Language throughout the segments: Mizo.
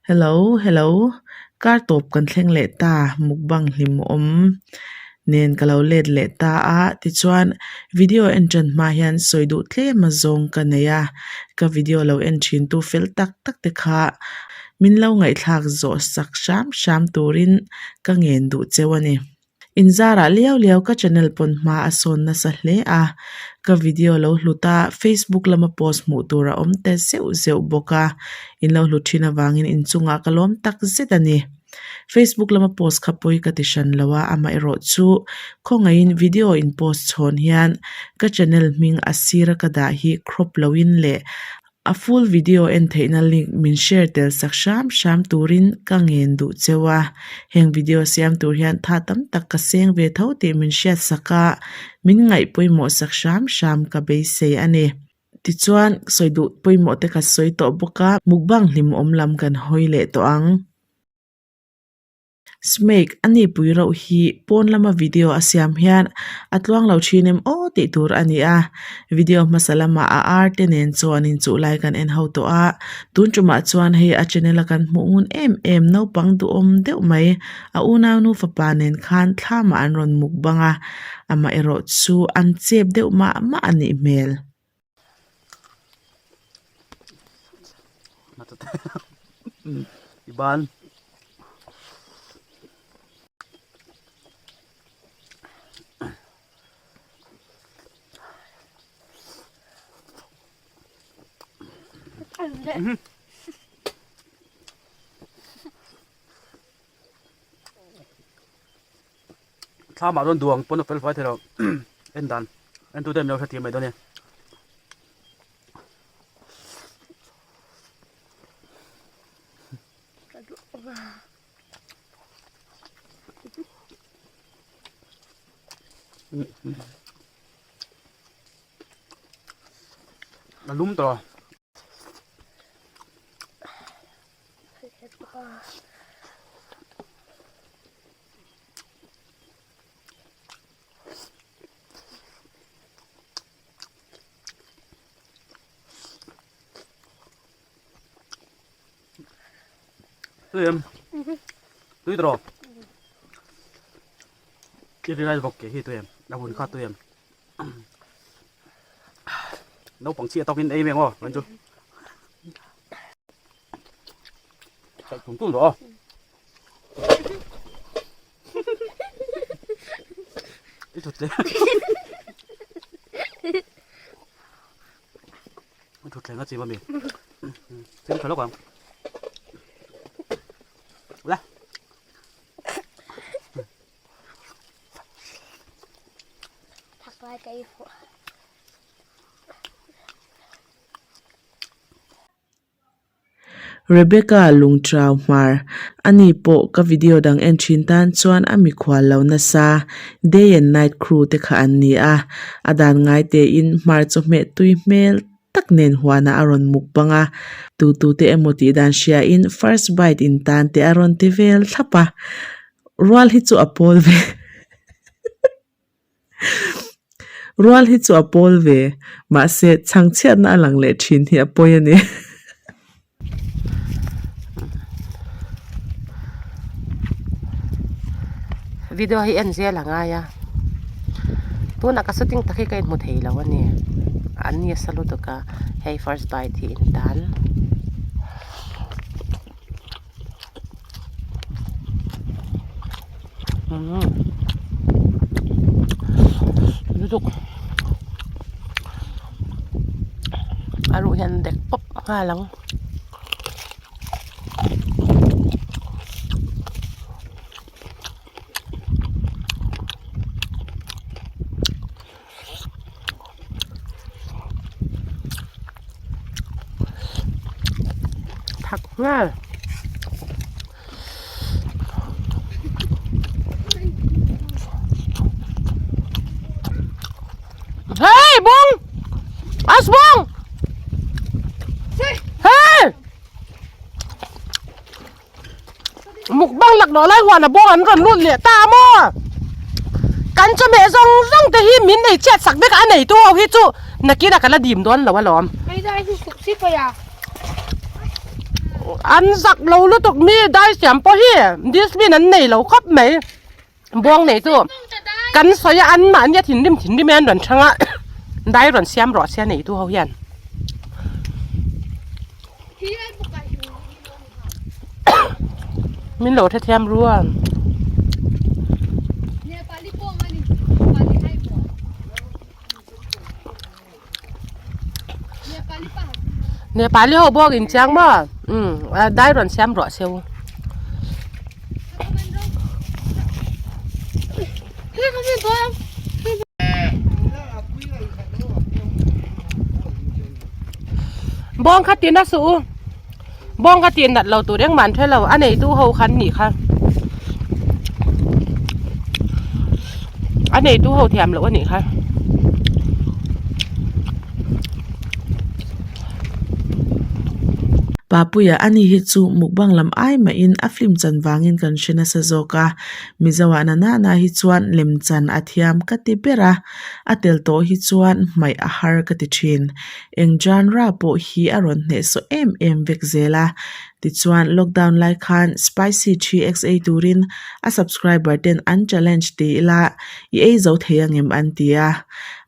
Hello hello kar tawp kan thleng leh ta mukbang hlim awm nen ka lo let leh ta a tichuan video en tan hma hian sawi duh tlem a zawng ka nei a ka video lo en thin tu fel tak tak te kha min lo ngaihthlak zawh sak hram hram turin ka ngen duh cheu a ni. Inzarah liau liau ka channel pawn hma a sawn nasa hle a, ka video lo hlut a, Facebook lama post hmuh tur a awm ta zeuh zeuh bawk a, in lo hlut thin avangin inchungah ka lawm tak zet a ni. Facebook lama post kha pawi ka ti hran lo a, amaherawh chu khawngaihin video in post chhawn hian ka channel hming a sira ka dah hi crop loin leh A full video en theihna link min share tel sak hram hram turin ka ngen duh cheu a, heng video siam tur hian tha tam tak ka seng ve tho tih min hriat sak a, min ngaih pawimawh sak hram hram ka beisei a ni. Tichuan, sawi duh pawimawh te ka sawi tawh bawk a, mukbang hlimawm lam kan hawi leh tawh ang. Smake a nipui rauh hi pawn lama video a siam hian a tluang lo thin em aw tih tur a ni a, video hmasa lamah a ar te nen chuan inchuh lai kan en ho tawh a, tun tumah chuan hei a channel a kan hmuh ngun em em naupang duhawm deuh mai a unaunu fapa nen khan thlamah an rawn muk bang a, amaherawh chu an chep deuh mah mah a nih hmel. Iban. Thlamah chuan duang pawn a fel fai thei lo en dan en tute min lo hrethiam mai dawn e. A lum tawh. Tui em? Tui tawh. I rinai vawk ke hi tui em? A hun kha tui em? Naupang chhiah tawkin ei mai ang aw, chuan chu. Chạy tung tung rawh aw. I thut thleng. I thut thleng a chim ami. Chim tha lawk ang. La. Thak lai ka i fuh. Rebecca lungchau hmar a ni pawh ka video dang en thin tan chuan a mikhual lo nasa day and night crew te kha an ni a a dan ngai tein hmar chawhmeh tui hmel tak nen huanah a rawn muk bang a tu tu te emaw tih dan hria in first bite in tan te a rawn ti vel thlap a rual hi chu a pawl ve. Rual hi chu a pawl ve, mahse chhangchhiatna a lang leh thin hi a pawi a ni. Video hi en zel a ngai a, tunah ka shooting tak hi ka inhmu thei lo a ni, an ni a sa lutuk a, hei first bite hi in tan. Lutuk a ruh hian dek pawp nghal ang. Thak nghal. Hey bung! As bung! Hey! Mukbang laklawh lai huan a bawng an rawn lut leh ta maw? Kan chawhmeh zawng zawng te hi min nei chhiat sak vek a, a neitu ho hi chu nakin ah ka la dim dawn lo alawm. An zak lo lutuk mi dai siam pawh hi dustbin an nei lo khawp mai. Buang nei chu kan sawi a an mahni a thinrim thinrim hian rawn chhang a dai rawn siam rawh se a neitu ho hian. Min lo hrethiam ru a. Nepali ho bawk in chiang maw umm dai rawn siam rawh se u. Bawng kha tin a suh u bawng kha tin nat lo tur engmah an hre lo a neitu ho khan nih kha a neitu ho thiam loh a nih kha. Papuia ani hi chu mukbang lam ai mahin a film chan vangin kan hre nasa zawk a Mizo ah na nana hi chuan lem chan a thiam ka ti ber a a tel tawh hi chuan hmaih a har ka ti thin. Eng genre pawh hi a rawn hnehsawh em em vek zel a. Tichuan lockdown lai khan spicy 3x ei turin a subscriber ten an challenge ti ila i ei zo thei angem an ti a.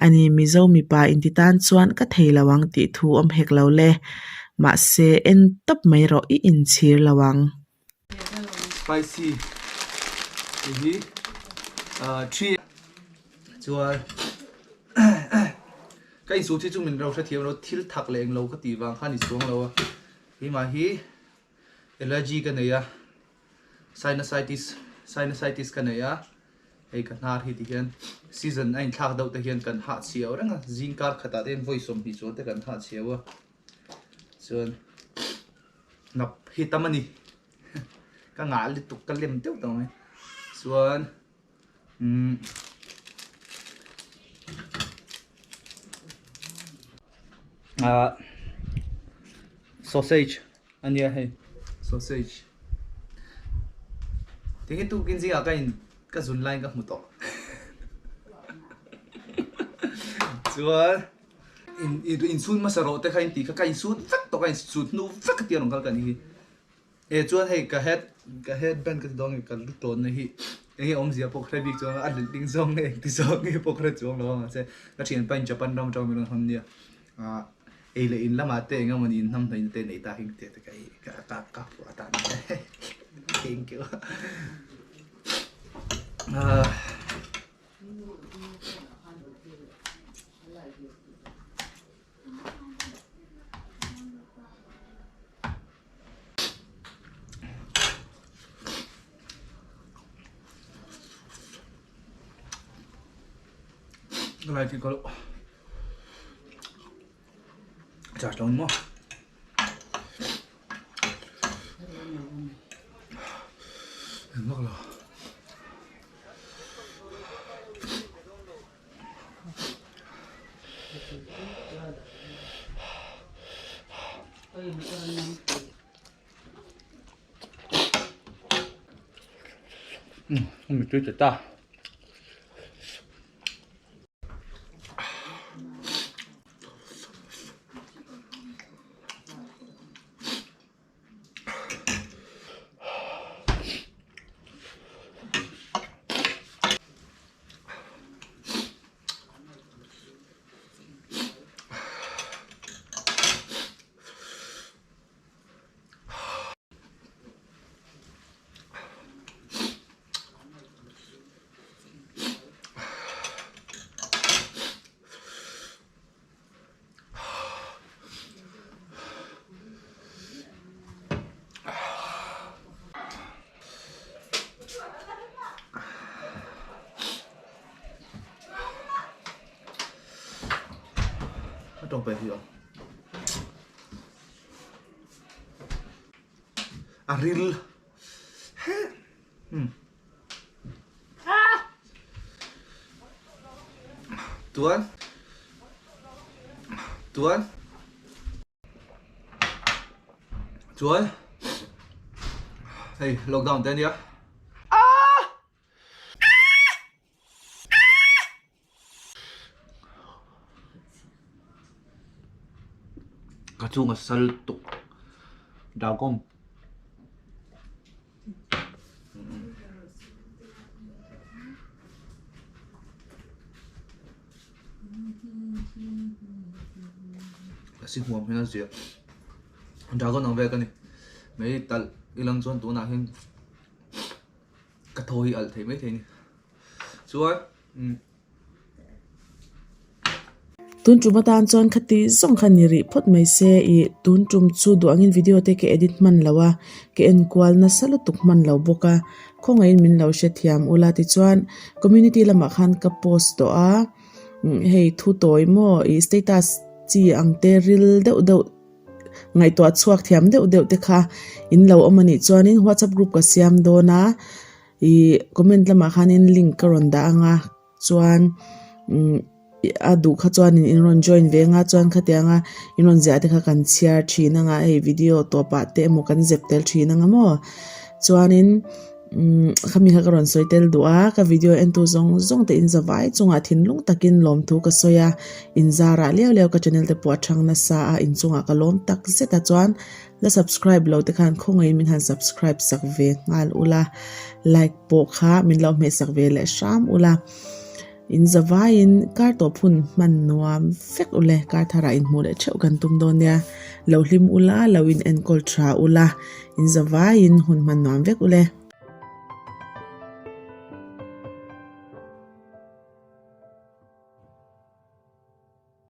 Ani Mizo mipa inti tan chuan ka thei lo ang tih thu awm hek lo le. Mahse en tawp mai rawh i inchhir lo ang. Spicy tih hi thi chuan ka insut hi chu min ro hrethiam lo thil thak leh englo ka tih vang khan i chuang lo a keimah hi allergy ka nei a sinusitis sinusitis ka nei a hei ka hnar hi ti hian season a inthlak deuh te hian kan hah chhiau reng a zing kar khatah te hian vawi sawmhnih chuan te kan hah chhiau a chuan. Nap hi tam a ni ka ngah lutuk ka lem deuh tawh mai chuan umm ah sausage a nia hei sausage tinge tukin zingah ka in ka zun laiin ka hmu tawh chuan. In chhun hmasa rawh te kha in tih kha ka in chhun vek tawh ka in chhun hnu vek tia rawn kal ka nih hi e chuan hei ka head ka head band ka ti dawn nge ka lu tawn na hi eng nge awmzia pawh ka hre bik chuang a letling zawng nge engti zawng nge pawh ka hre chuang lo a mahse ka thianpa in Japan ram atang min rawn hawn nia ah ei leh in lamah te eng emawni in hnam hnaih te nei ta hi te ka ka ka ka phuah atan thank you ah. Cái này thì có độ chả trống đúng không? Mất rồi. Umm tui ta ta. A tawng pe hi aw. A ril. He. Hmm. Tuan. Tuan. Chuan hei lockdown te ania. Ka chunga sal tuk. Dragon. Lasi hmuam hian a zia. Dragon ang vel ka ni. Mai talh ilang chuan tunah hian ka thaw hi alh thei mai thei a ni. Chuan umm. Tun tum atan chuan khati zawng kha ni rih phawt mai se ih tun tum chu duh angin video te ka edit hman lo a ka enkual nasa lutuk hman lo bawk a khawngaihin min lo hrethiam ula tichuan community lamah khan ka post tawh a hei thu tawi maw ih status chi ang te ril deuh deuh ngaihtuah chhuak thiam deuh deuh te kha in lo awm a nih chuanin whatsapp group ka siam dawn a ih comment lamah khanin link ka rawn dah ang a chuan umm a duh kha chuanin in rawn join ve anga chuan khatianga in rawn ziah te kha kan chhiar thin anga hei video tawpah te emaw kan zep tel thin anga maw chuanin umm khami kha ka rawn sawi tel duh a ka video en tu zawng zawng te in za vai chungah thinlung takin lawmthu ka sawi a in zarah liau liau ka channel te pawh a thang nasa a inchungah ka lawm tak zet a chuan. La subscribe lo te khan khawngaihin min han subscribe sak ve nghal ula, like pawh kha min lo hmeh sak ve leh hram ula, in zavaiin kar tawp hun hman nuam vek ule, kar tharah inhmuh leh theuh kan tum dawn nia, lo hlim ula, lo in enkawl tha ula, in zavaiin hun hman nuam vek ule.